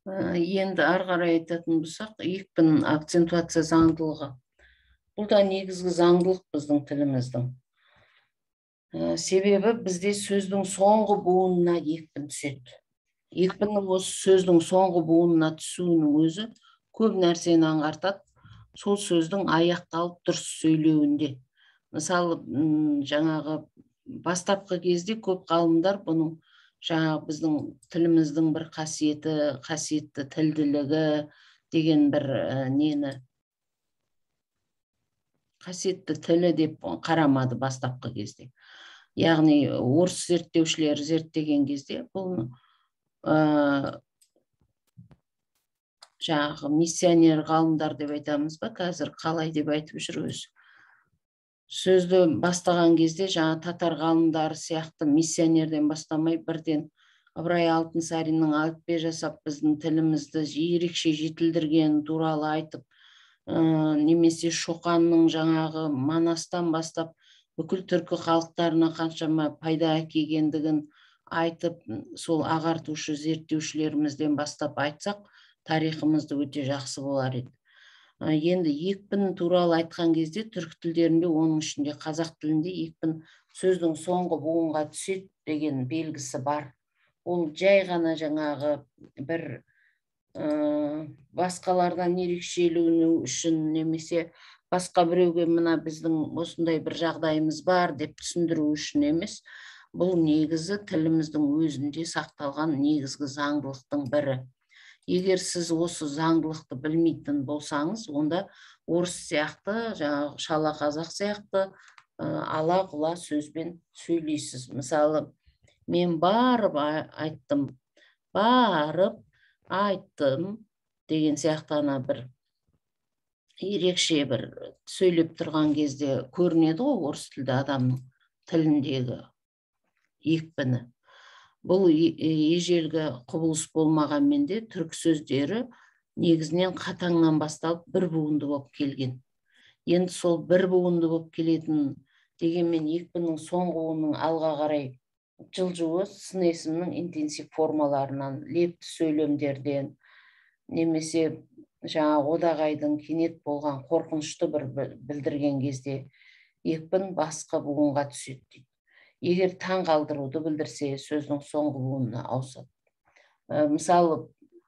Енді ары қарай айтатын болсақ, екпін акцентуация заңдылығы. Бұл да негізгі заңдылық біздің тіліміздің. Себебі бізде сөздің соңғы буынына екпін түседі. Екпіннің осы сөздің соңғы буынына түсуінің өзі көп нәрсені аңғартады. Сол сөздің аяқталып дұрыс сөйлеуінде. Мысалы, жаңағы бастапқы кезде көп ғалымдар бұның жаңағы біздің тіліміздің бір қасиеті, қасиетті тілділігі деген бір нені қасиетті тілі деп қарамады бастапқы кезде. Яғни орыс зерттеушілері зерттеген кезде бұл жаңағы миссионер ғалымдар деп айтамыз ба, қазір қалай деп айтып жүр өзі. Сөзді бастаған кезде жаңа татар ғалымдары сияқты миссионерден бастамай, бірден Ыбырай Алтынсариннің әліппе жасап біздің тілімізді ерекше жетілдіргені туралы айтып, немесе Шоқанның жаңағы Манастан бастап бүкіл түркі халықтарына қаншама пайда әкелгендігін айтып, сол ағартушы зерттеушілерімізден бастап айтсақ, тарихымызды өте жақсы болар еді. Енді екпін туралы айтқан кезде түркі тілдерінде, оның ішінде қазақ тілінде екпін сөздің соңғы буынға түседі деген белгісі бар. Ол жай ғана жаңағы бір басқалардан ерекшелену үшін немесе басқа біреуге мына біздің осындай бір жағдайымыз бар деп түсіндіру үшін емес. Бұл негізі тіліміздің өзінде сақталған негізгі заңдылықтың бірі. Егер сіз осы заңдылықты білмейтін болсаңыз, онда орыс сияқты, жаңағы шала қазақ сияқты ала құла сөзбен сөйлейсіз. Мысалы, мен барып айттым, барып айттым деген сияқты ана бір ерекше бір сөйлеп тұрған кезде көрінеді ғой орыс тілді адамның тіліндегі екпіні. Бұл ежелгі құбылыс болмағанмен де түркі сөздері негізінен қатаңнан басталып бір буынды болып келген. Енді сол бір буынды болып келетін дегенмен екпіннің соңғы буынның алға қарай жылжуы сын есімнің интенсив формаларынан, лепті сөйлемдерден, немесе жаңа одағайдың кенет болған қорқынышты бір білдірген кезде екпін басқа буынға түседі дейді. Егер таң қалдыруды білдірсе, сөздің соңғы буынына ауысады. Мысалы,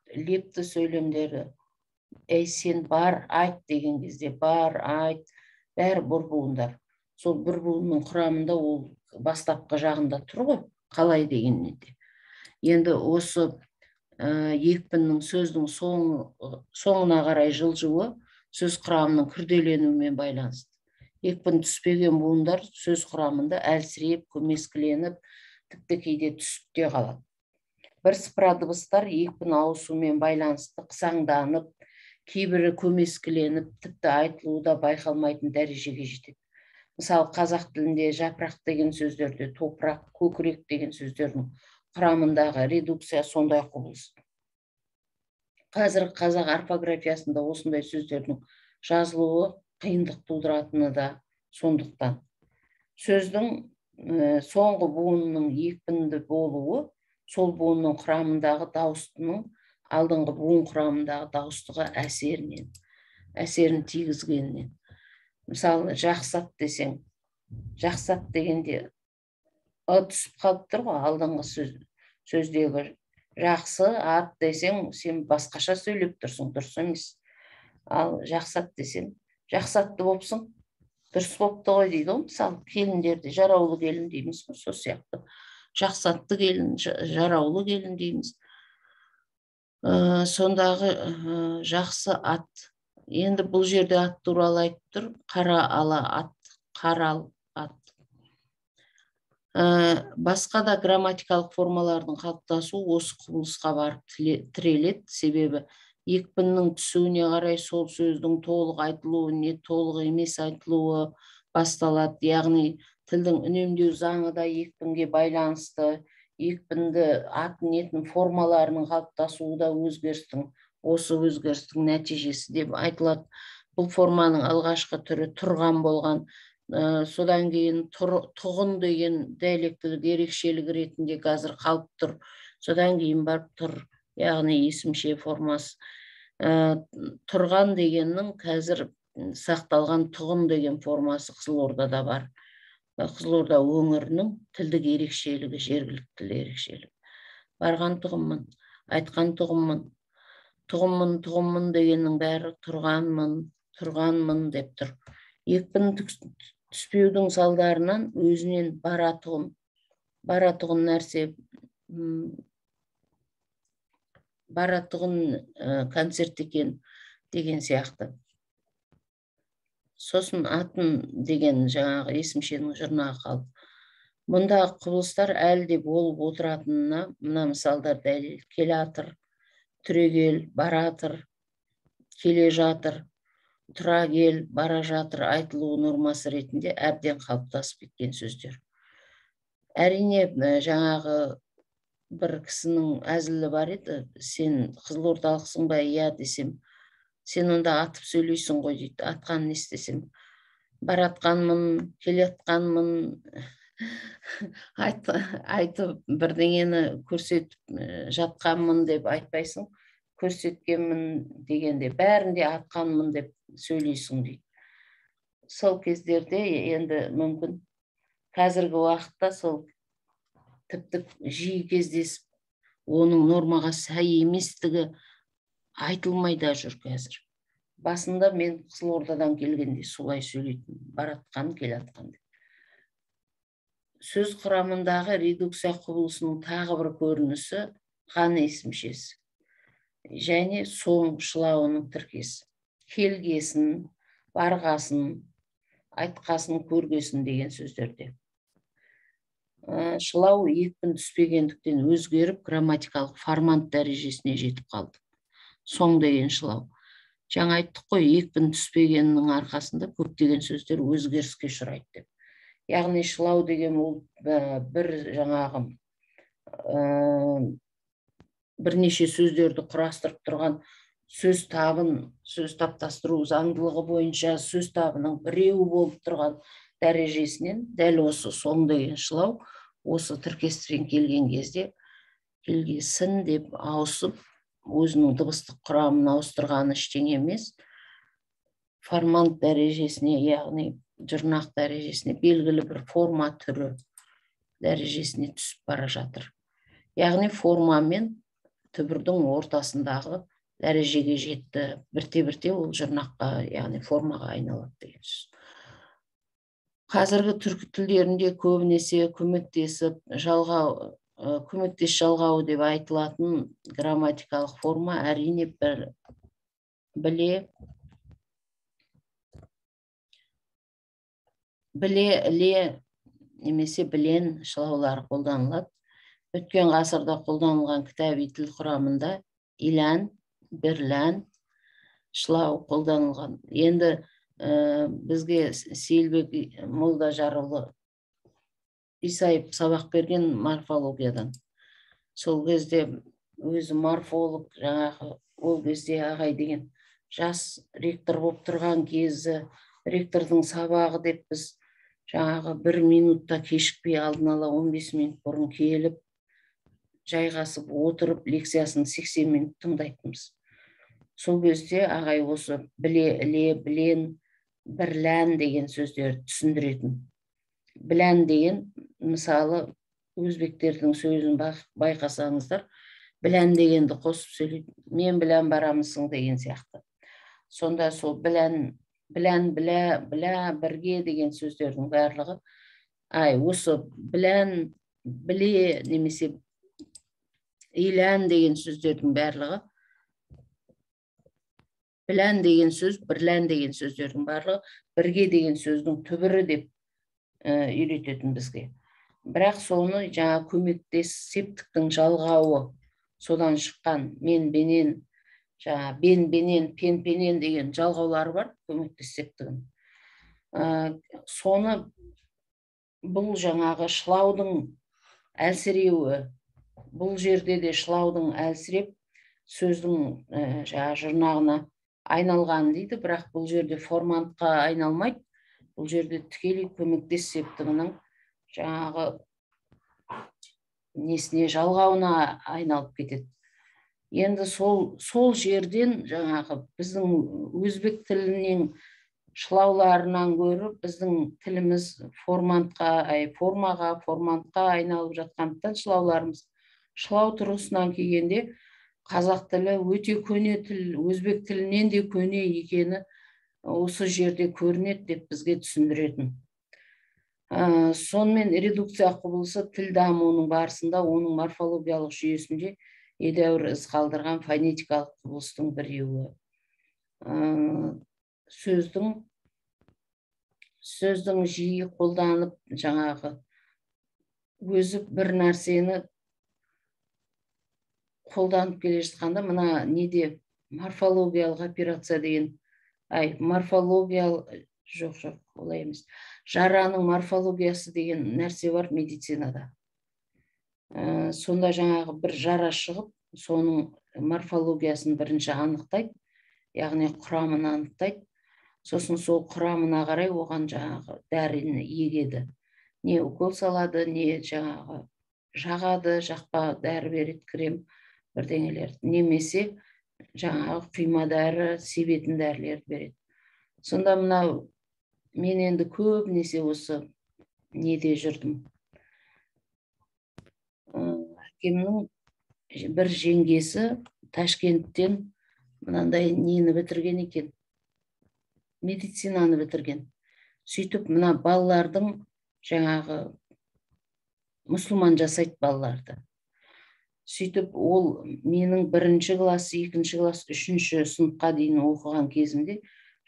лепті сөйлемдері, әй сен бар айт деген кезде бар айт, бәрі бір буындар. Сол бір буынның құрамында ол бастапқы жағында тұр ғой, қалай дегенмен де. Енді осы екпіннің сөздің соңына қарай жылжуы сөз құрамының күрделенуімен байланысты. Екпін түспеген буындар сөз құрамында әлсіреп, көмескіленіп, тіпті кейде түсіп те қалады. Бірсыпыра дыбыстар екпін ауысумен байланысты қысаңданып, кейбірі көмескіленіп, тіпті айтылуы да байқалмайтын дәрежеге жетеді. Мысалы, қазақ тілінде жапырақ деген сөздерде топырақ, көкірек деген сөздердің құрамындағы редукция сондай құбылыс. Қазір қазақ орфографиясында осындай сөздердің жазылуы қиындық тудыратыны да сондықтан. Сөздің соңғы буынының екпінді болуы сол буынның құрамындағы дауыстының алдыңғы буын құрамындағы дауыстыға әсерін тигізгенінен. Мысалы, жақсат десең, жақсат дегенде ы түсіп қалып тұр ғой алдыңғы сөздегі жақсы ат десең, сен басқаша сөйлеп тұрсың, дұрыс емес. Ал жақсат десең, жақсатты болыпсың, дұрыс болыпты ғой дейді ғой. Мысалы, келіндерді жараулы келін дейміз ғой, сол сияқты. Жақсатты келін, жараулы келін дейміз. Сондағы жақсы ат. Енді бұл жерде ат туралы айтып тұр. Қара ала ат, қарал ат. Басқа да грамматикалық формалардың қалыптасуы осы құбылысқа барып тіреледі. Себебі екпіннің түсуіне қарай сол сөздің толық айтылуы, не толық емес айтылуы басталады. Яғни тілдің үнемдеу заңы да екпінге байланысты. Екпінді ат нетін формаларының қалыптасуы да өзгерістің, осы өзгерістің нәтижесі деп айтылады. Бұл форманың алғашқы түрі тұрған болған. Содан кейін тұғын деген диалектілік ерекшелік ретінде қазір қалып тұр. Содан кейін барып тұр. яғни есімше формасы. Тұрған дегеннің қазір сақталған тұғын деген формасы Қызылордада бар. Қызылорда өңірінің тілдік ерекшелігі, жергілікті тіл ерекшелігі. Барған тұғынмын, айтқан тұғынмын, тұғынмын, тұғынмын дегеннің бәрі тұрғанмын, тұрғанмын деп тұр. Екпін түспеудің салдарынан өзінен баратұғын нәрсе, баратұғын концерт екен деген сияқты. Сосын атын деген жаңағы есімшенің жұрнағы қалды. Мұнда құбылыстар әлі де болып отыратынына мына мысалдар дәлел. Келатыр, түрегел, баратыр, келе жатыр, тұра кел, бара жатыр айтылу нормасы ретінде әбден қалыптасып кеткен сөздер. Әрине, жаңағы бір кісінің әзілі бар еді, сен қызылордалықсың ба, иә десем, сен онда атып сөйлейсің ғой дейді. Атқан не істесем, баратқанмын, келатқанмын, айтып бірдеңені көрсетіп жатқанмын деп айтпайсың, көрсеткенмін дегенде бәрінде атқанмын деп сөйлейсің дейді. Сол кездерде енді мүмкін қазіргі уақытта сол тіпті жиі кездесіп, оның нормаға сай еместігі айтылмай да жүр қазір. Басында мен Қызылордадан келгенде солай сөйлейтін, баратқан, келатқан деп. Сөз құрамындағы редукция құбылысының тағы бір көрінісі ған есімшесі және соң шылауының тіркесі. Келгесін, барғасын, айтқасын, көргесін деген сөздерде. Шылау екпін түспегендіктен өзгеріп, грамматикалық формант дәрежесіне жетіп қалды. Соң деген шылау. Жаңа айттық қой, екпін түспегеннің арқасында көптеген сөздер өзгеріске ұшырайды деп. Яғни шылау деген ол бір жаңағы бірнеше сөздерді құрастырып тұрған сөз табын, сөз таптастыру заңдылығы бойынша сөз табының біреуі болып тұрған дәрежесінен дәл осы соң деген шылау осы тіркестірен келген кезде келгесін деп ауысып, өзінің дыбыстық құрамын ауыстырғаны ештеңе емес, формант дәрежесіне, яғни жұрнақ дәрежесіне, белгілі бір форма түрі дәрежесіне түсіп бара жатыр. Яғни форма мен түбірдің ортасындағы дәрежеге жетті. Бірте-бірте ол жұрнаққа, яғни формаға айналады деген сөз. Қазіргі түркі тілдерінде көбінесе көмектесіп жалғау, көмектес жалғау деп айтылатын грамматикалық форма әрине бір біле, біле, іле немесе білен шылаулары қолданылады. Өткен ғасырда қолданылған кітаби тіл құрамында илән, бірлән шылау қолданылған. Енді бізге Сейілбек Молдажарұлы Исаев сабақ берген морфологиядан. Сол кезде өзі морфолог, жаңағы ол кезде ағай деген жас ректор болып тұрған кезі, ректордың сабағы деп біз жаңағы бір минутта кешікпей алдын ала 15 минут бұрын келіп, жайғасып отырып лекциясын 80 минут тыңдайтынбыз. Сол кезде ағай осы біле, іле, білен, бірлән деген сөздерді түсіндіретін. Білән деген, мысалы, өзбектердің сөзін байқасаңыздар, білән дегенді қосып сөйлейді. Мен білән барамысың деген сияқты. Сонда сол білән, білән, білә, білә, бірге деген сөздердің барлығы, осы білән, біле немесе илән деген сөздердің барлығы, білән деген сөз, бірлән деген сөздердің барлығы бірге деген сөздің түбірі деп үйрететін бізге. Бірақ соны жаңа көмектес септіктің жалғауы содан шыққан мен бенен, жаңа бен бенен, пен пенен деген жалғаулары бар көмектес септігінің. Соны бұл жаңағы шылаудың әлсіреуі, бұл жерде де шылаудың әлсіреп сөздің жаңа жұрнағына айналған дейді, бірақ бұл жерде формантқа айналмайды. Бұл жерде тікелей көмектес септігінің жаңағы несіне, жалғауына айналып кетеді. Енді сол жерден жаңағы біздің өзбек тілінің шылауларынан көріп, біздің тіліміз формаға, формантқа айналып жатқандықтан шылауларымыз, шылау тұрғысынан келгенде қазақ тілі өте көне тіл, өзбек тілінен де көне екені осы жерде көрінеді деп бізге түсіндіретін. Сонымен редукция құбылысы тіл дамуының барысында оның морфологиялық жүйесінде едәуір із қалдырған фонетикалық құбылыстың біреуі. Сөздің жиі қолданып, жаңағы өзі бір нәрсені қолданып келе жатқанда, мына неде морфологиялық операция деген, морфологиялық, жоқ, олай емес, жараның морфологиясы деген нәрсе бар медицинада. Сонда жаңағы бір жара шығып, соның морфологиясын бірінші анықтайды, яғни құрамын анықтайды. Сосын сол құрамына қарай оған жаңағы дәріні егеді. Не укол салады, не жаңағы жағады, жақпа дәрі береді, крем бірдеңелерді, немесе жаңағы құйма дәрі, себетін дәрілерді береді. Сонда мынау мен енді көбінесе осы неде жүрдім. Әкемнің бір жеңгесі Ташкенттен мынандай нені бітірген екен, медицинаны бітірген. Сөйтіп мына балалардың жаңағы мұсылман жасайды балаларды. Сөйтіп ол менің 1-ші класс, 2-ші класс, 3-ші сыныпқа дейін оқыған кезімде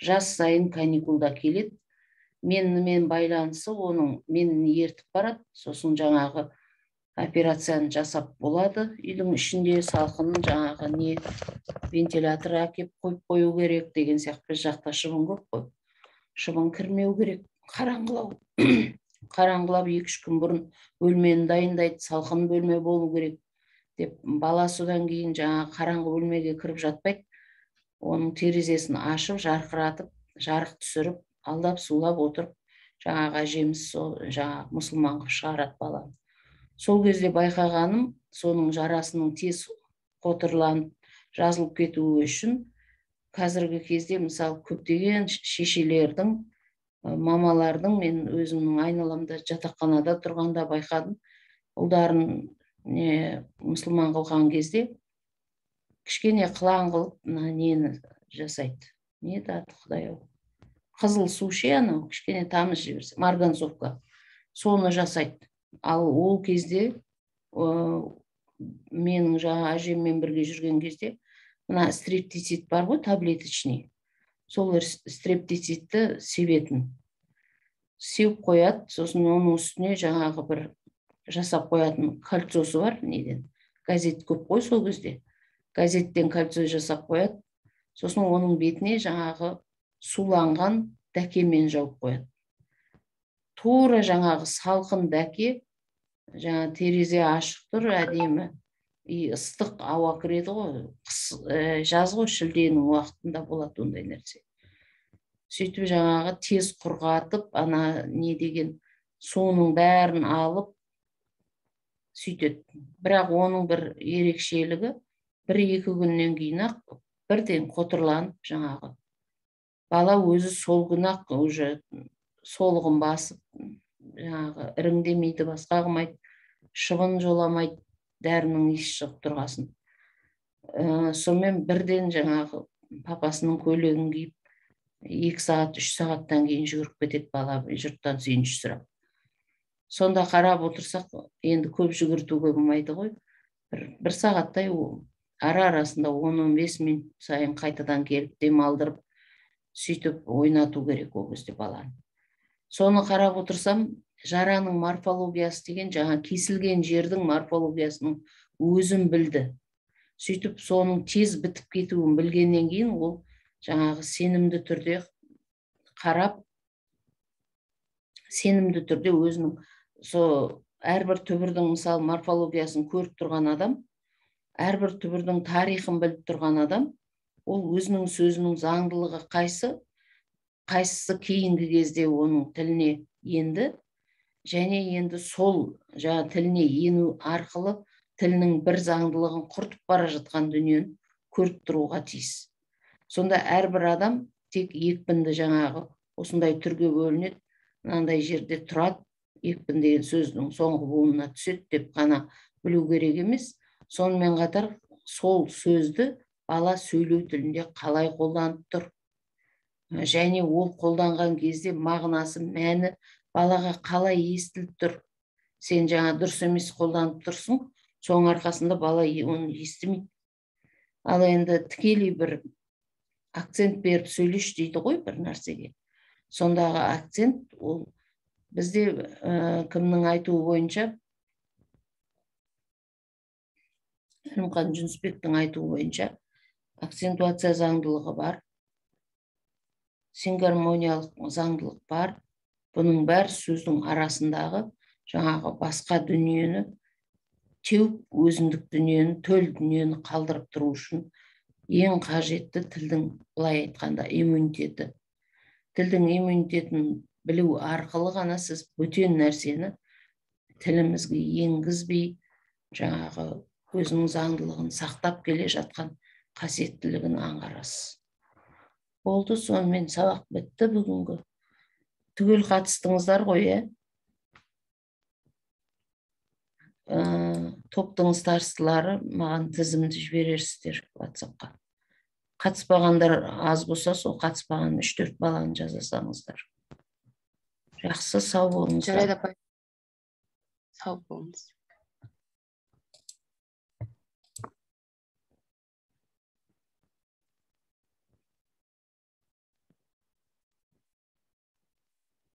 жаз сайын каникулда келеді. Менімен байланысы оның, мені ертіп барады, сосын жаңағы операцияны жасап болады. Үйдің ішінде салқын жаңағы не вентилятор әкеп қойып қою керек деген сияқты. Біз жақта шыбын көп қой, шыбын кірмеу керек, қараңғылау. Қараңғылап 2-3 күн бұрын бөлмені дайындайды, салқын бөлме болу керек деп. Бала содан кейін жаңағы қараңғы бөлмеге кіріп жатпайды, оның терезесін ашып, жарқыратып, жарық түсіріп, алдап сулап отырып, жаңағы әжеміз сол жаңағы мұсылман қылып шығарады баланы. Сол кезде байқағаным, соның жарасының тез қотырланып жазылып кетуі үшін қазіргі кезде мысалы көптеген шешелердің, мамалардың, мен өзімнің айналамда жатақханада тұрғанда байқадым, ұлдарын мұсылман қылған кезде кішкене қылаң қылып мына нені жасайды. Не еді аты, құдай ау, қызыл су ше, анау кішкене тамыз жіберсе, марганцовка, соны жасайды. Ал ол кезде менің жаңа әжеммен бірге жүрген кезде мына стрептицид бар ғой, таблеточный, сол стрептицидті себетін, сеуіп қояды. Сосын оның үстіне жаңағы бір жасап қоятын кольцосы бар, неден, газет көп қой сол кезде, газеттен кольцо жасап қояды. Сосын оның бетіне жаңағы суланған дәкемен жауып қояды. Тура жаңағы салқын дәке, жаңа терезе ашық тұр, әдемі, и ыстық ауа кіреді ғой, қыс, жаз ғой, шілденің уақытында болады ондай нәрсе. Сөйтіп жаңағы тез құрғатып, ана не деген суының бәрін алып сөйтеді. Бірақ оның бір ерекшелігі, 1-2 күннен кейін ақ бірден қотырланып, жаңағы бала өзі сол күні ақ уже солығын басып, жаңағы іріңдемейді, басқа қылмайды, шыбын жоламайды, дәрінің иісі шығып тұрғасын. Сонымен бірден жаңағы папасының көйлегін киіп, 2 сағат, 3 сағаттан кейін жүгіріп кетеді бала жұрттан сүйінші сұрап. Сонда қарап отырсақ, енді көп жүгіртуге болмайды ғой. Бір сағаттай ара арасында 10-15 минут сайын қайтадан келіп демалдырып, сөйтіп ойнату керек ол кезде баланы. Соны қарап отырсам, жараның морфологиясы деген жаңа кесілген жердің морфологиясының өзін білді. Сөйтіп соның тез бітіп кетуін білгеннен кейін ол жаңағы сенімді түрде қарап, сенімді түрде өзінің со әрбір түбірдің мысалы морфологиясын көріп тұрған адам, әрбір түбірдің тарихын біліп тұрған адам, ол өзінің сөзінің заңдылығы қайсы, қайсысы кейінгі кезде оның тіліне енді, және енді сол жаңа тіліне ену арқылы тілінің бір заңдылығын құртып бара жатқан дүниені көріп тұруға тиіс. Сонда әрбір адам тек екпінді жаңағы осындай түрге бөлінеді, мынандай жерде тұрады, екпін деген сөздің соңғы буынына түседі деп қана білу керек емес. Сонымен қатар сол сөзді бала сөйлеу тілінде қалай қолданып тұр, және ол қолданған кезде мағынасы, мәні балаға қалай естіліп тұр. Сен жаңа дұрыс емес қолданып тұрсың, соның арқасында бала оны естімейді. Ал енді тікелей бір акцент беріп сөйлеші дейді ғой бір нәрсеге. Сондағы акцент ол бізде кімнің айтуы бойынша, Әлімхан Жүнісбектің айтуы бойынша акцентуация заңдылығы бар, сингармониялық заңдылық бар. Бұның бәрі сөздің арасындағы жаңағы басқа дүниені теуіп, өзіндік дүниені, төл дүниені қалдырып тұру үшін ең қажетті тілдің, былай айтқанда, иммунитеті. Тілдің иммунитетін білу арқылы ғана сіз бөтен нәрсені тілімізге енгізбей, жаңағы өзінің заңдылығын сақтап келе жатқан қасиеттілігін аңғарасыз. Болды, сонымен сабақ бітті бүгінгі. Түгел қатыстыңыздар ғой, ә? Топтың старостылары маған тізімді жіберерсіздер WhatsApp-қа. Қатыспағандар аз болса, сол қатыспаған 3-4 баланы жазасаңыздар. Жақсы, сау болыңыздар. Жарайды, апай. Сау болыңыз.